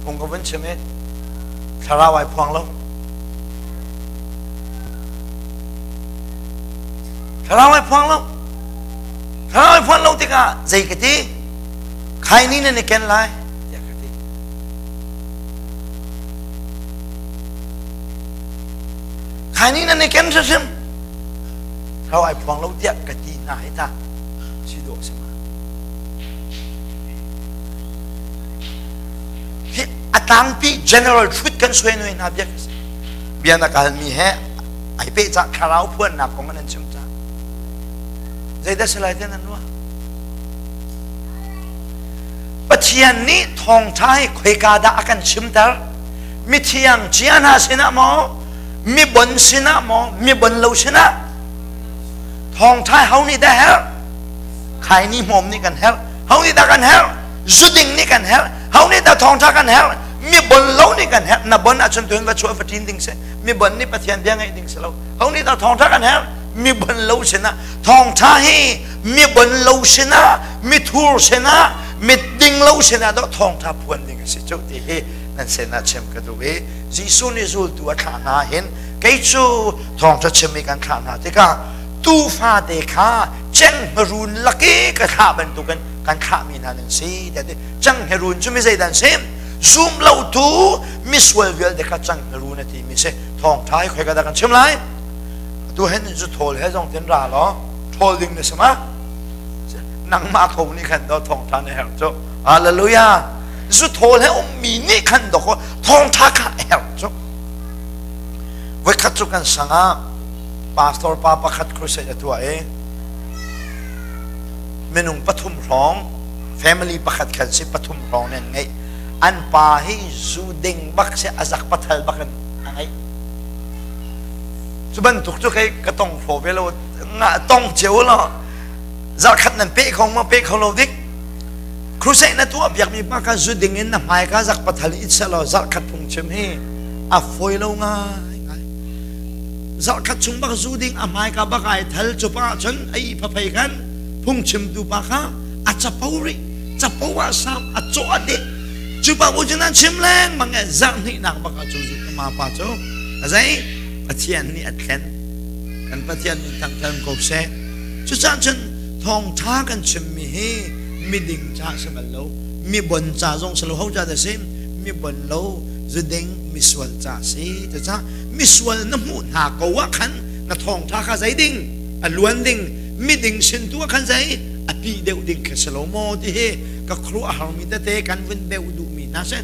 Phung ka vun chim i thlarau ai phuang lo. Thlarau ai phuang lo. Thlarau ai phuan lo tikah zei ka ti? Khaini nan i ken lai tiah ka ti. Khaini nan i ken hrimhrim. Thlarau ai phuang lo tiah ka ti hna hi ta. Si dawh si ma. Hi a tlangpi general truth kan suai noi hna bia ka si. Bia na kalmi he ai peh cah thlarau phuannak kong an chim cah. Zeidah si lai te nan ruah? Pathian nih thawngṭha hi khoika dah a kan chimter? Mithiang cia hna sinah maw? Mi bon sinah maw? Mi bon lo sinah? Thawngṭha ho nih dah herh? Khaini hmawm nih kan herh. Ho nih dah kan herh? Zuding nih kan herh. Ho nih dah thawngṭha kan herh? Mi bon lo nih kan herh. Na bon ahcun tuhin va chuah va ṭin ding si. Mi bon nih Pathian bia ngaih ding si lo. Ho nih dah thawngṭha kan herh? Mi bon lo sinah. Thawngṭha hi mi bon lo sinah, mi thur sinah, mi ding lo sinah dah thawngṭha phuan ding a si cu ti hi nan sinah chim ka duh i Jesuh nih zultu a thlah hna hin kei cu thawngṭha chim i kan thlah hna tikah tuufa te kha cenghngerun lak i ka thlah bantukin kan thlahmi hna nan si tiah ti. Cenghngerun cu mi zeidah an si? Zum lotu misual vialte kha cenghngerun a timi si. Thawngṭha hi khoika dah kan chim lai? Atu hen zu thawl he zong tin ra law thawl ding na si ma? Nangmah ko nih khan do thawngṭha na herh cu. Hallelujah! Zu thawl he ummi nih khan do thawngṭha kha a herh cu. Voikhat cu kan sang ah pastor pa pakhat crusade a tuah i minung pathum hrawng family pakhat khan si pathum hrawng nih an ngeih. An pa hi zu ding bak si a zak pathal bak in a ngeih. Cu bantuk cu kei ka tong hraw ve lo nga tong cio lo zarkhat nan pe kho ma pe kho lo dik. Crusade na tuah piakmi pa kha zu ding in na hmai ka zak pathal it selaw zarkhat phung chim hi a fawi lo ngai ngai. Zarkhat chung bak zu ding a hmai ka bak ai thal cu pa cun a i phaphei khan phung chimtu pa kha a capo rih capo ah sam a cawh a deh cu pa bu cun an chim lengmang e zarh hnihnak bak ah cu zu ma pa cu a zei Pathian nih a thlen kan Pathian nih thangthan ko seh. Cucaah cun thawngṭha kan chimmi hi miding ca si bal lo, mi bon ca zong si lo, ho ca dah si? Mi bon lo, zuding, misual ca si. Cucaah misual na hmuh hna ko ah khan na thawngṭha kha zei ding a luan ding, miding sin tu ah khan zei a pi deuh ding kha si lo maw ti hi ka khuaruah harmi tete kan vun beuh duhmi hna si.